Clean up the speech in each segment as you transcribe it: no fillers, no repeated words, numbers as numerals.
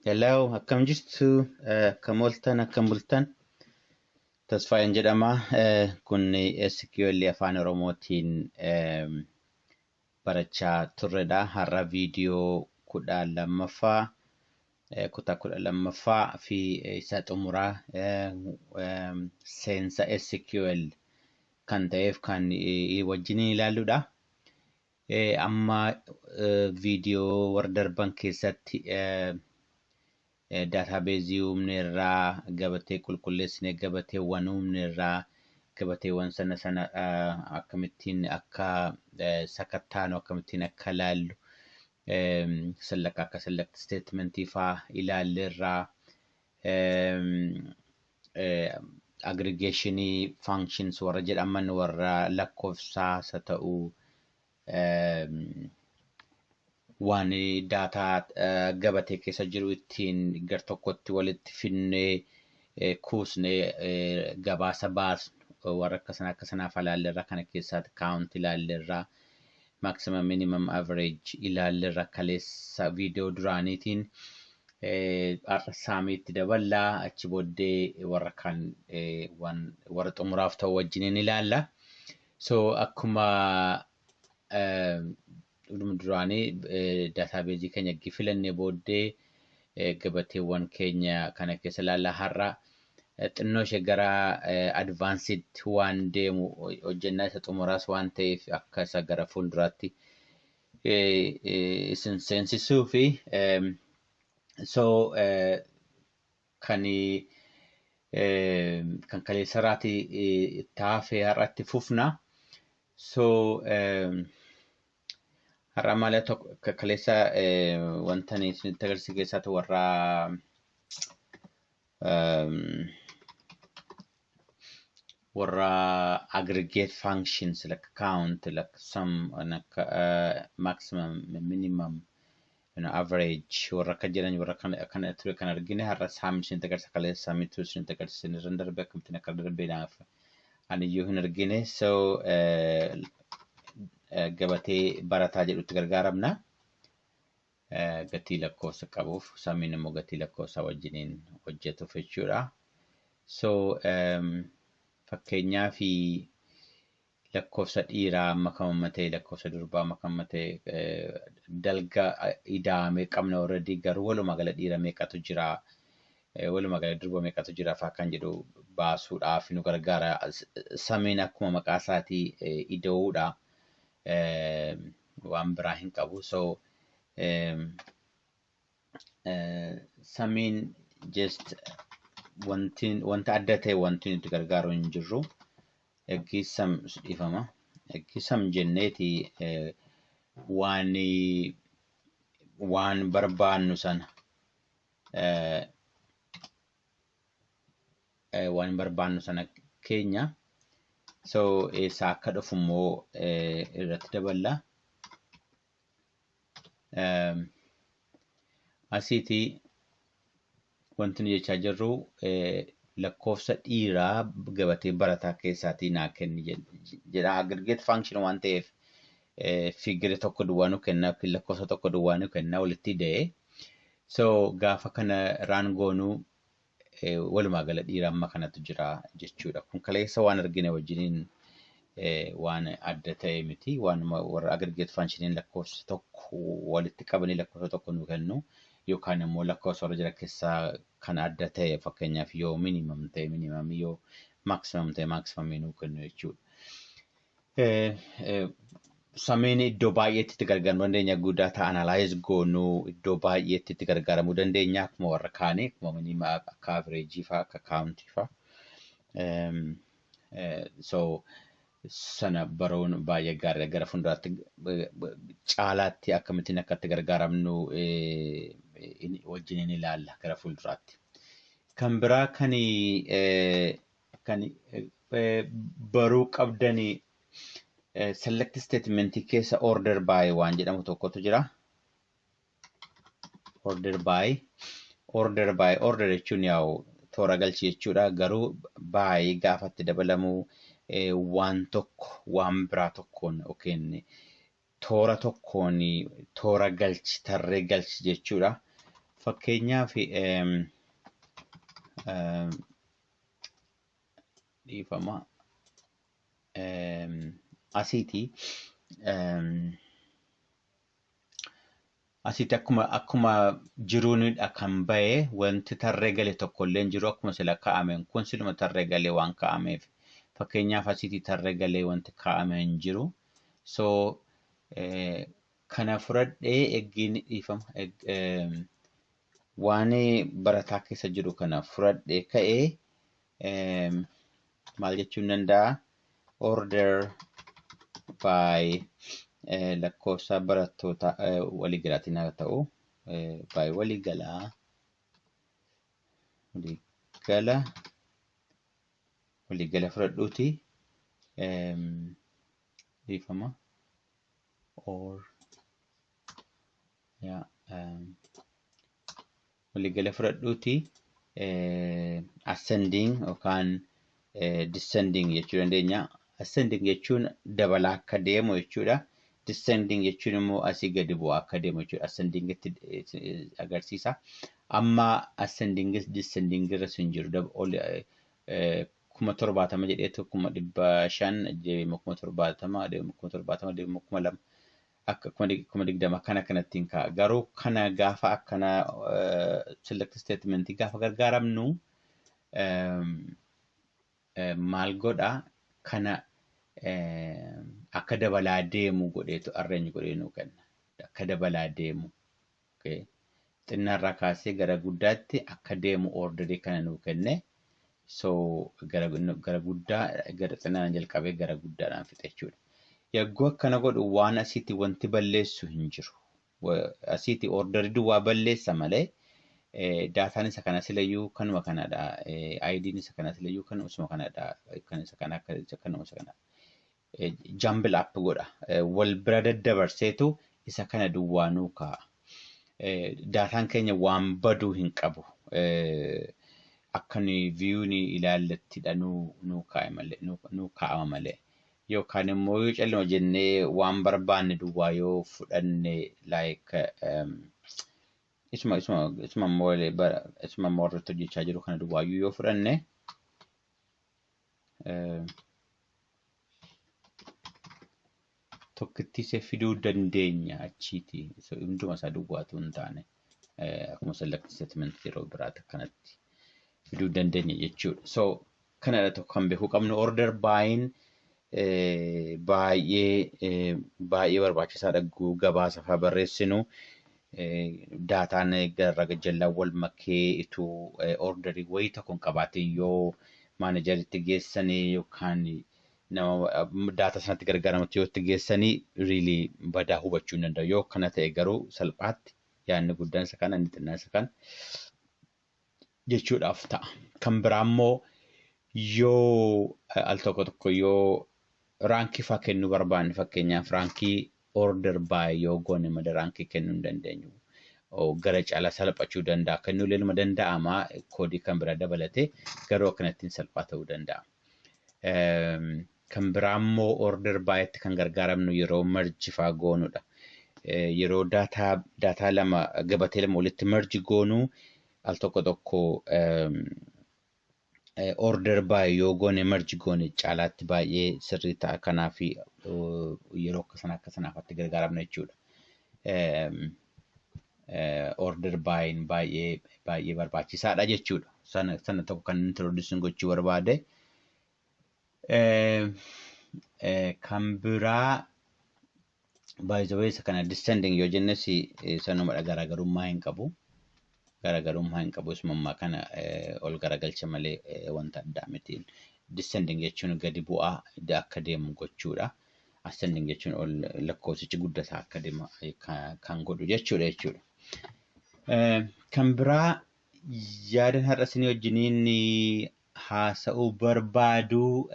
Hello, akkam jirtu? Akkam ooltan, akkam bultan? Tasfaayeen jedhama. Kun SQL Afaan Oromootiin barachaa turredha. Har'a viidiyoo 12ffaa, kutaa 12ffaa fi isa xumuraa seensa SQL kan ta'eef kan wajjin ilaalludha. Amma viidiyoo warra darban keessatti daataabeezii uumneerraa, gabatee qulqulleessinee gabateewwan uumneerraa, gabateewwan sana sana akkamittiin akka sakattaanu, akkamittiin akka ilaallu, select akka select statementii faa ilaalleerraa, aggregationii functions warra jedhaman, warra lakkoofsaas haa ta'uu, waan daataa gabatee keessa jiru ittiin gar tokkotti walitti finnee kuusnee gabaasa baasnu warra akkasana akkasanaaf ilaalleerra. Kana keessaatti count ilaalleerra, maximum, minimum, average ilaalleerra kaleessa viidiyoo duraaniitiin. Har'a sumiitti daballaa, achi booddee warra kan warra xumuraaf ta'u wajjiniin ilaalla. So akkuma duraanii daataabeezii keenya ergi filannee booddee gabateewwan keenya kana keessa ilaalla. Har'a xinnoo ishee gara advanced waan deemu hojjennaa, isa xumuraas waan ta'eef akka isa gara fuulduraatti isin seensisuu fi so kan kaleessarraati itti hafee har'atti fufna. So har'a maal tokko kaleessa wanta ani isinitti agarsiise keessaatu warra aggregate functions like count, like sum, like maximum, minimum, average warra akka jedhan warra kana ture kan argine. Har'a sum isinitti agarsiisa. Kaleessa sumiitu isinitti agarsiisa, irra darbe akkamittiin akka darbe naaf aniyyuu hin argine. So gabatee barataa jedhutti gargaaramna. Gatii lakkoofsa qabuuf, sumiin immoo gatii lakkoofsa wajjiniin hojjetuuf jechuudha. So fakkeenyaa fi lakkoofsa dhiiraa makamama ta'e, lakkoofsa durbaa makamama ta'e dalga ida'amee qabna already, garuu walumaa gala dhiira meeqatu jira, walumaa gala durba meeqatu jira fa'aa kan jedhu baasuudhaaf nu gargaara. Sumiin akkuma maqaa isaatii ida'uudha. Waan biraa hin qabu. So sumiin just wanti wanta adda ta'e wanti nuti gargaaru hin jirru. Eggii sum, dhiifama. Eggii sum jenneeti waan barbaannu sana waan barbaannu sana keenya. So eessaa akka dhufu immoo irratti daballa. Asiitii wanti nu jechaa jirru lakkoofsa dhiiraa gabatee barataa keessaatii naa kenni jedha. Aggregate function waan ta'eef figure tokko duwwaa nu kenna yookiin lakkoofsa tokko duwwaa nu kenna walitti hidhee. So gaafa kana run goonuu walumaa gala dhiira amma kanatu jira jechuudha. Kun kaleessa waan argine wajjiniin waan adda ta'e miti. Waan warra aggregate functioniin lakkoofsa tokko walitti qabanii lakkoofsa tokko nu kennu yookaan immoo lakkoofsa warra jira keessaa kan adda ta'e, fakkeenyaaf yoo minimum ta'e minimum, yoo maximum ta'e maximum nuu kennu jechuudha. Sumiin iddoo baay'eetti itti gargaaramuu dandeenya. Guddaa ta'an analyze goonuu iddoo baay'eetti itti gargaaramuu dandeenya. Akkuma warra kaanii, akkuma minimum, akka average fa'aa, akka count fa'aa. So sana baruun baay'ee gaariidha. Gara fuulduraatti caalaatti akkamittiin akka itti gargaaramnu wajjin ilaalla gara fuulduraatti. Kan biraa kan baruu qabdanii select statementii keessa order by waan jedhamu tokkotu jira. Order by, order by, order jechuun yaa'u toora galchi jechuudha. Garuu by gaafa itti dabalamu waan tokko waan biraa tokkoon yookiin toora tokkoon toora galchi, tarree galchi jechuudha. Fakkeenyaaf, dhiifama, asiiti asitti akkuma jiruunidha kan bahe. Wanti tarree gale tokko illee hin jiru. Akkuma sila kaa'ameen kun siluma tarree galee waan kaa'ameef, fakkeenyaaf asitti tarree galee wanti kaa'ame hin jiru. So kana fudhadhee eggiin, dhiifama, waan barataa keessa jiru kana fudhadhee ka'ee maal jechuun danda'a? Order by lakkoofsa barattoota waliigalaatiin haa ta'u, by waliigala fudhadhuuti, dhiifama, or yeah, waliigala fudhadhuuti ascending yookaan descending jechuu dandeenya. Ascending jechuun dabalaa akka deemu jechuudha. Descending jechuun immoo asii gadi bu'aa akka deemu jechuudha. Ascendingitti agarsiisa. Amma ascendingis descending irras hin jiru. Ol 70,000 jedheetu 500,000 deemu, 70,000 deemu, 70,000 deemu, 2,000 akka 20,000 kana kanattiin ka'a. Garuu kana gaafa akkana select statementii gaafa gargaaramnu maal godha? Kana akka dabalaa deemu godheetu arrange godhee nuu kenna. Akka dabalaa deemu. Xinnaarraa kaasee gara guddaatti akka deemu orderii kana nuu kenne. So gara guddaa, gara xinnaadhaan jalqabee gara guddaadhaan fixe jechuudha. Yagguu akkana godhu waan asitti wanti balleessu hin jiru. Asitti orderii duwwaa balleessa malee daataan isa kana silayyuu kanuma kanadha. ID'n isa kana silayyuu kanuma kanadha. Kan isa kana akka kanuma isa kana. Jumble up godha. Wal bira daddabarseetu isa kana duwwaa nuu kaa'a. Daataan keenya waan baduu hin qabu. Akka nuyi view'n ilaallattidha nuu kaa'e malee, nuu kaa'ama malee. Yookaan immoo yoo calluma jennee waan barbaanne duwwaa yoo fudhanne, like isuma immoo irratti hojjechaa jiru kana duwwaayyuu yoo fudhanne, tokkittiisee fiduu dandeenya achiiti. Hunduma isaa duwwaatu hin taane, akkuma select statement yeroo biraatti akkanatti fiduu dandeenya jechuudha. So kanadha tokko kan beekuu qabnu. Order by'n baay'ee baay'ee barbaachisaadha. Gabaasa fa'aa barreessinu daataan gara gajjallaa wal makee ituu orderii wayii tokko hin qabaatin yoo manageritti geessanii yookaan nama daataa sanatti gargaaramutti yoo itti geessanii, really badaa hubachuu hin danda'u. Yoo kana ta'e garuu salphaatti yaadni guddaan isa kana, inni xinnaan isa kana jechuudhaaf ta'a. Kan biraa immoo yoo al tokko tokko yoo rankii fa'aa kennuu barbaanne, fakkeenyaaf rankii order by yoo goone malee rankii kennuu hin dandeenyu. Gara caalaa salphachuu danda'a. Kennuu illee numa danda'ama koodii kan biraa dabalatee, garuu akkanattiin salphaa ta'uu danda'a. Kan biraa immoo order by'tti kan gargaaramnu yeroo merge fa'aa goonudha. Yeroo daataa lama, gabatee lama walitti merge goonu, al tokko tokko order by yoo goone merge goone caalaatti baay'ee sirrii ta'a. Kanaaf yeroo akka sana akka sanaafatti gargaaramna jechuudha. Order by'n baay'ee baay'ee barbaachisaadha jechuudha. Sana tokko kan introduce gochuu barbaade. Kan biraa, by the way, isa kana descending yoo jennes sanumadha, garaagarummaa hin qabu. Garaagarummaa hin qabu, isuma ammaa kana ol garagalcha malee wanta addaa miti. Descending jechuun gadi bu'aa akka deemu gochuudha. Ascending jechuun ol lakkoofsichi guddataa akka deemu kan godhu jechuudha. Kan biraa yaadan har'a isinii wajjiniin haasa'uu barbaadu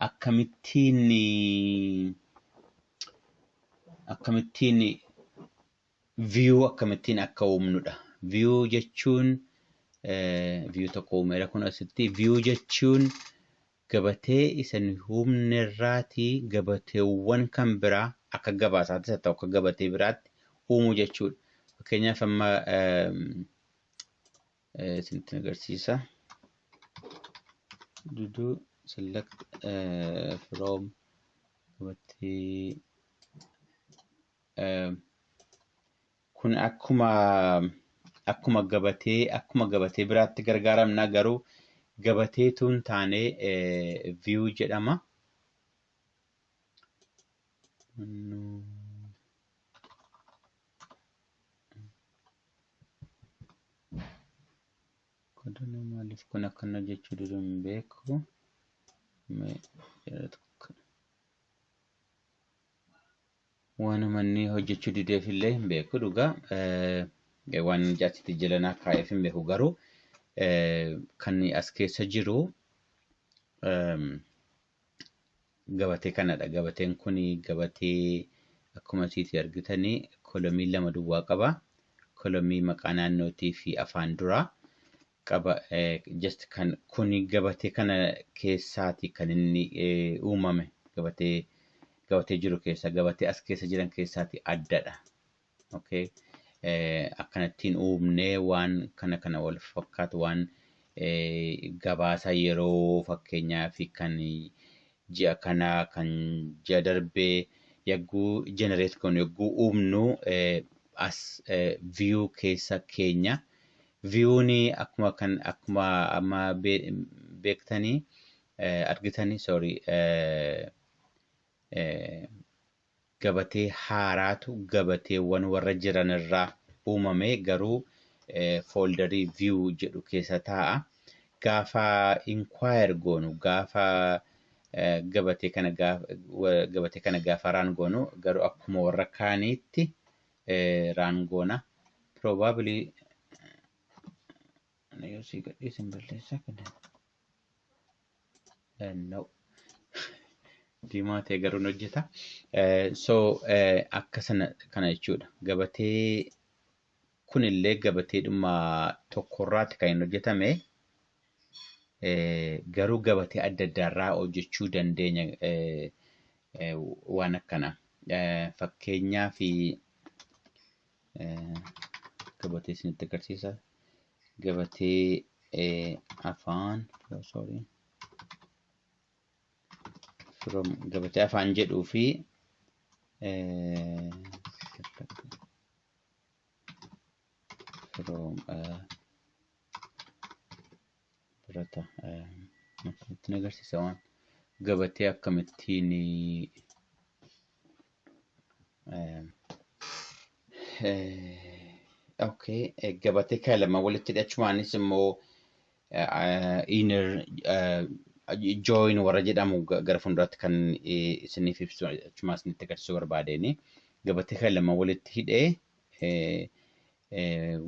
akkamittiin view akkamittiin akka uumnudha. View jechuun, view tokko uumeera kun asitti. View jechuun gabatee isa nu uumnerraatii gabateewwan kan biraa akka gabaasaattis haa ta'u akka gabatee biraatti uumuu jechuudha. Fakkeenyaaf amma isinitti agarsiisa. Duduu select from gabatee kun akkuma gabatee biraatti gargaaramna, garuu gabateetu hin taane view jedhama. Maaliif kun akkana jechuu diduu hin beeku. Waanuma inni hojjechuu dideef illee hin beeku dhugaa. Waan achitti jalanaa kaa'eef hin beeku, garuu kan as keessa jiru gabatee kanadha. Gabateen kun gabatee akkuma asitti argitanii column lama duwwaa qaba. Column maqaa naannootii fi afaan duraa qaba. Just kan kuni gabatee kana keessaati kan inni uumame, gabatee jiru keessa, gabatee as keessa jiran keessaati addadha. Okay. Akkanattiin uumnee waan kana wal fakkaatu, waan gabaasa yeroo fakkeenyaa fi kan ji'a kanaa, kan ji'a darbee yagguu generate goonu, yagguu uumnu as view keessa keenya. View'n akkuma kan akkuma amma beektanii argitanii, sorry, gabatee haaraatu gabateewwan warra jiran irraa uumame, garuu folder view jedhu keessa taa'a. Gaafa inquire goonu, gaafa gabatee kana gaafa run goonu garuu akkuma warra kaaniitti run goona. Probably yoo si gadhiisin balleessaa kana. No. Diimaa ta'e garuu ni hojjeta. So akka sana kana jechuudha. Gabatee kunillee gabateedhuma tokkorraati kan inni hojjetame. Garuu gabatee adda addaarraa hojjechuu dandeenya waan akkana. Fakkeenyaaf gabatee isinitti agarsiisa. Gabatee afaan, sorry, from gabatee afaan jedhuu fi from birata isinitti agarsiisa, waan gabatee akkamittiin okay, gabatee kana lama walitti hidhachumaanis immoo inner join warra jedhamu gara fuulduraatti kan isiniif ibsu achumaa isinitti agarsiisuu barbaadeen gabatee kana lama walitti hidhee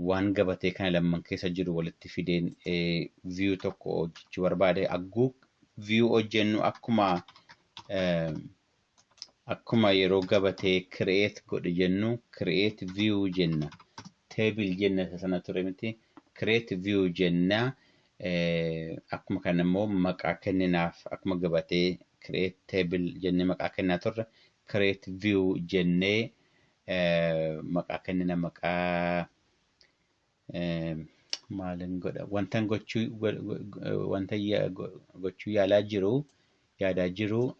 waan gabatee kana lamaan keessa jiru walitti fideen view tokko hojjechuu barbaade. Agguu view hojjennu akkuma yeroo gabatee create godhe jennu, create view jenna. Table jenna isa sana ture miti. Create view jenna. Akkuma kana immoo maqaa kenninaaf, akkuma gabatee create table jennee maqaa kennaa turre, create view jennee maqaa kennina. Maqaa maalin godha? Wanta gochuu yaalaa jiru, yaadaa jiru,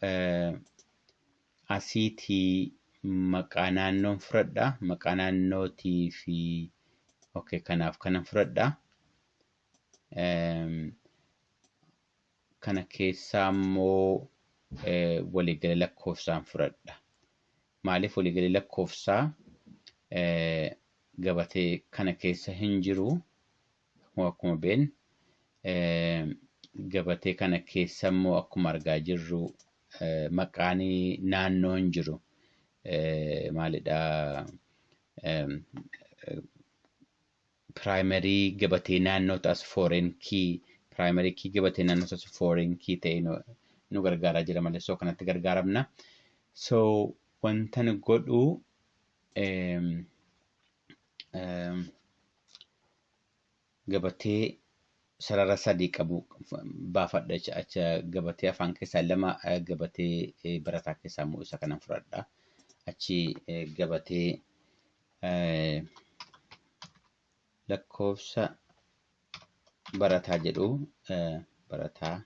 asiitii maqaa naannoon fudhadha. Maqaa naannootii fi okay, kanaaf kanan fudhadha. Kana keessaa immoo waliigala lakkoofsaan fudhadha. Maaliif waliigala lakkoofsaa gabatee kana keessa hin jiru? Akkuma beeknu gabatee kana keessa immoo akkuma argaa jirru maqaan naannoo hin jiru. Maalidhaa, primary gabatee naannoo ta'as foreign key, primary key gabatee naannoo ta'as foreign key ta'ee nu gargaaraa jira malee, so kanatti gargaaramna. So wanta nu godhu gabatee sarara sadii qabu baafadha. Acha gabatee afaan keessaa lama, gabatee barataa keessaa immoo isa kanan fudhadha. Achi gabatee Lakkoofsa barataa jedhu barataa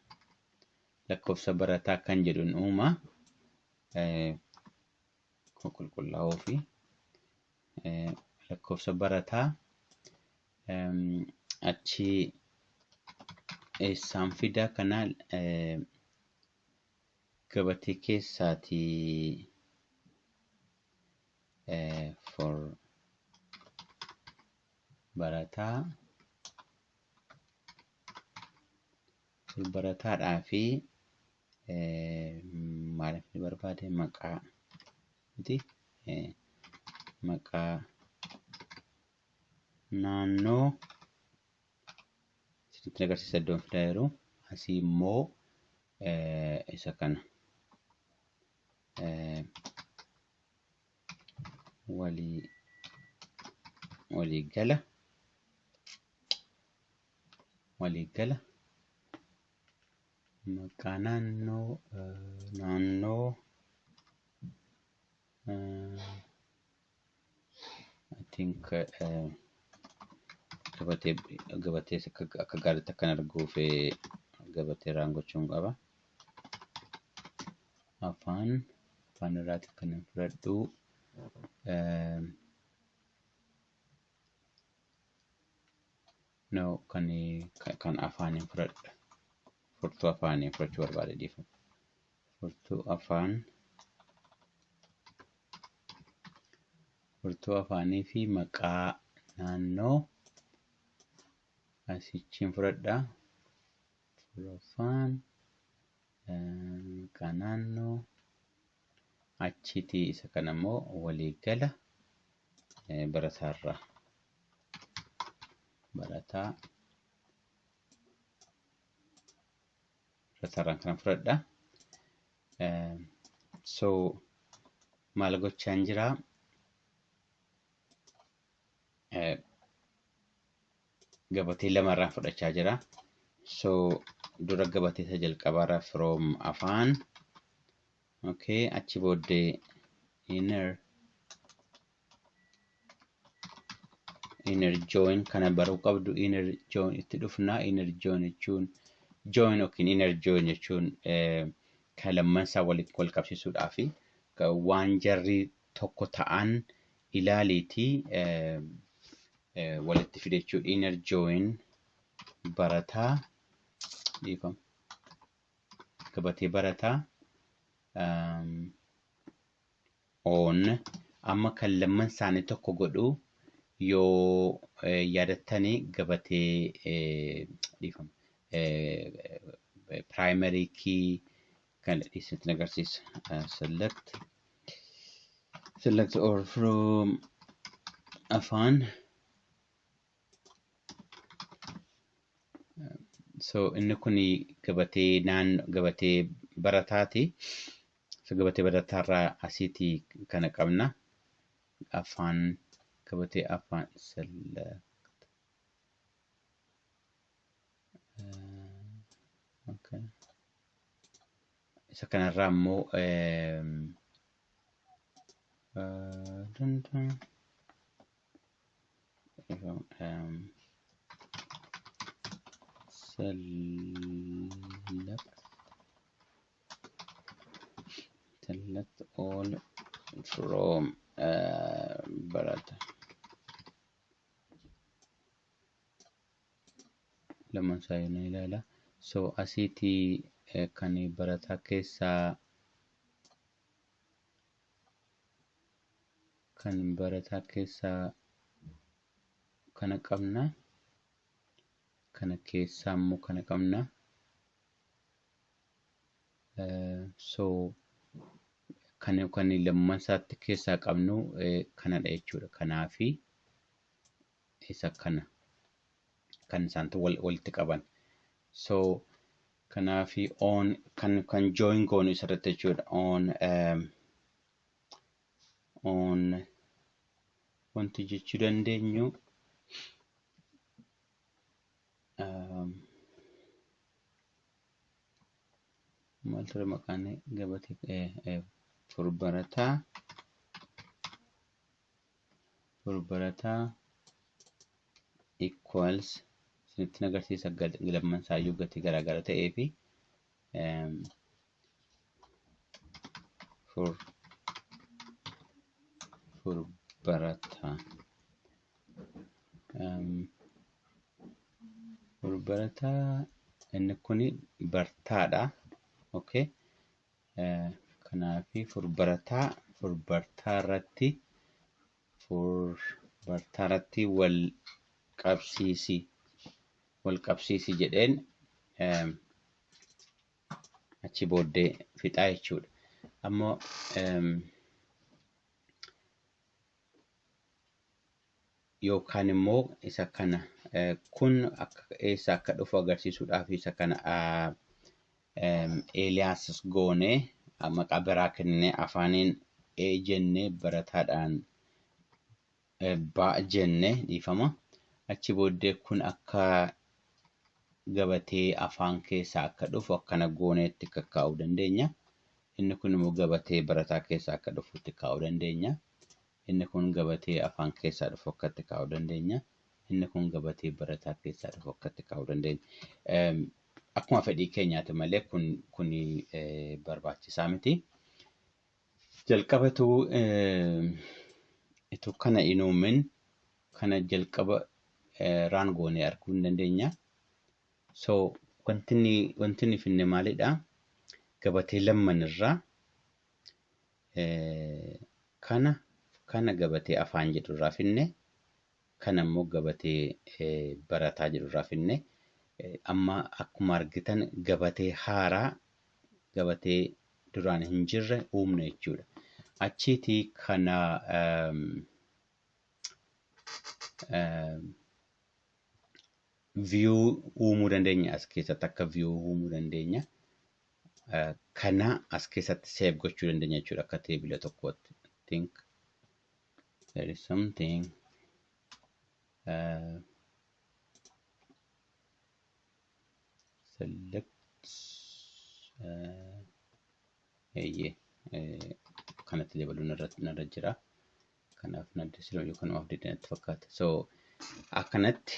lakkoofsa barataa kan jedhuun uuma qulqullaa'uu fi lakkoofsa barataa achi eessaan fida kana gabatee keessaatii for barataa barataadhaa fi maaliif ni barbaade maqaa miti maqaa naannoo isinitti agarsiisa iddoon fidaa jiru asii immoo isa kana waliigala waliigala maqaa naannoo naannoo I think gabatee akka gaariitti akkan arguuf gabatee irraan gochuun qaba. Afaan irraati kan hin fudhadhu. No, kan afaan hin fudhadha. Furtuu afaanii fudhachuu barbaade dhiifama. Furtuu afaanii fi maqaa naannoo asichiin fudhadha. Afaan maqaa naannoo achiitii isa kana immoo waliigala barataarraa barataarraan kana fudhadha. So maal gochaan jiraa? Gabatee lamarraa fudhachaa jira. So dura gabatee isa jalqabaarraa from afaan okay achi booddee inner join kana baruu qabdu. Inner join itti dhufna. Inner join jechuun join yookiin inner join jechuun kan lamman isaa wal qabsiisuudhaa fi waan jarri tokko ta'an ilaaliitii walitti fide jechuudha. Inner join barataa dhiifama gabatee barataa on amma kan lamman isaanii tokko godhu yoo yaadattanii gabatee dhiifama primary key kan isinitti agarsiisa. Select all from afaan. So inni kun gabatee gabatee barataati. So gabatee barataarraa asiitii kana qabna. Afaan gabatee afaan select okay. Isa kanarraa immoo select all from barata lamaan isaa ni ilaala. So asiitii kan barataa keessaa kana qabna. Kana keessaa immoo kana qabna. So kan lamman isaatti keessaa qabnu kanadha jechuudha. Kanaafi isa kana kan isaantu walitti qaban. So kanaafi on kan join goonu isarratti jechuudha. On wanti jechuu dandeenyu maal ture maqaan gabatee fur barataa Equals isinitti agarsiisa, lamman isaayyuu gatii garaagara ta'ee fi fur barataa. Fur barataa, inni kuni bartaadha. Okay. Kanaafi fur barataa fur bartaa irratti wal qabsiisi jedheen achi booddee fixaa jechuudha. Ammoo yookaan immoo isa kana kun akka eessa akka dhufu agarsiisuudhaaf isa kana Eeliyaas goonee maqaa biraa kennee afaaniin E jennee barataadhaan B jennee, dhiifama. Achi booddee kun akka gabatee afaan keessaa akka dhufu akkana gooneetti kakkaa'uu dandeenya. Inni kun immoo gabatee barataa keessaa akka dhufutti kaa'uu dandeenya. Inni kun gabatee afaan keessaa dhufu akkatti kaa'uu dandeenya. Inni kun gabatee barataa keessaa dhufu akkatti kaa'uu dandeenya. Akkuma fedhii keenyaati malee kun barbaachisaa miti. Jalqabatu itoo kana hin uumin kana jalqaba raan goonee arguu hin dandeenya. So wanti inni finne maalidha? Gabatee lamman irraa kana gabatee afaan jedhu irraa finne, kana immoo gabatee barataa jedhu irraa finne. Amma akkuma argitan gabatee haaraa gabatee duraan hin jirre uumne jechuudha. Achiitii kana view uumuu dandeenya, as keessatti akka view uumuu dandeenya. Kana as keessatti save gochuu dandeenya jechuudha akka teebila tokkootti. I think there is something select eeyyee kanatti dabaluun narra jira. Kanaaf nadde siloo kanumaaf didde natti fakkaata. So akkanatti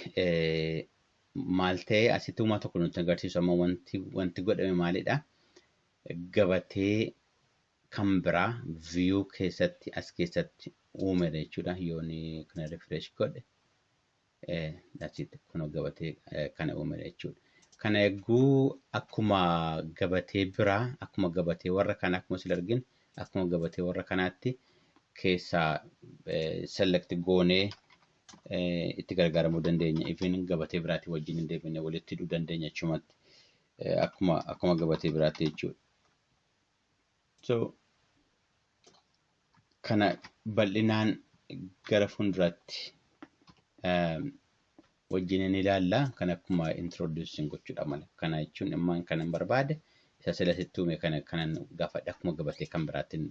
maal ta'e asitti uumaa tokko nutti agarsiisu. Amma wanti godhame maalidha? Gabatee kan biraa view keessatti as keessatti uumedha jechuudha. Yoon kana refresh godhe asitti kunoo gabatee kana uumedha jechuudha. Kana eeguu akkuma gabatee biraa, akkuma gabatee warra kanaa, akkuma sila arginu akkuma gabatee warra kanaatti keessaa select goonee itti gargaaramuu dandeenya. Even gabatee biraatii wajjin hin deebine walitti hidhuu dandeenya achumatti akkuma gabatee biraatti jechuudha. So kana bal'inaan gara fuulduraatti wajjin ni ilaalla. Kan akkuma introducing gochuudha malee. Kana jechuun immoo kanan barbaade isa sila sitti uume kana kanan gaafadhe akkuma gabatee kan biraatiin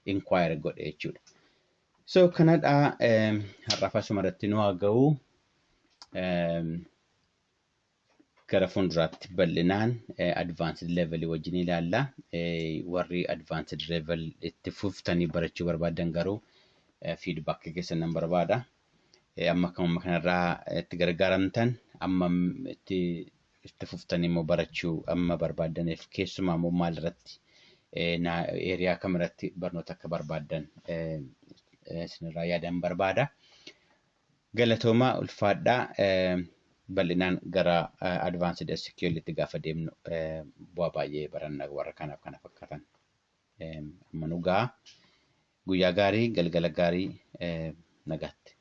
inquire godhe jechuudha. So kanadha, har'aaf asuma irratti nu haa ga'u. Gara fuulduraatti bal'inaan advanced level wajjin ilaalla. Warri advanced level itti fuftanii barachuu barbaadan garuu feedback keessan nan barbaada. Amma akkuma kanarraa itti gargaaramtan, amma itti fuftanii immoo barachuu amma barbaadaniif, keessumaa immoo maal irratti, area kamirratti barnoota akka barbaaddan isinirraa yaadan barbaada. Galatoomaa, ulfaadhaa. Bal'inaan gara advanced SQL itti gaafa deemnu bu'aa baay'ee baranna warra kanaaf kana fakkaatan. Amma nu ga'a. Guyyaa gaarii, galgala gaarii, nagaatti.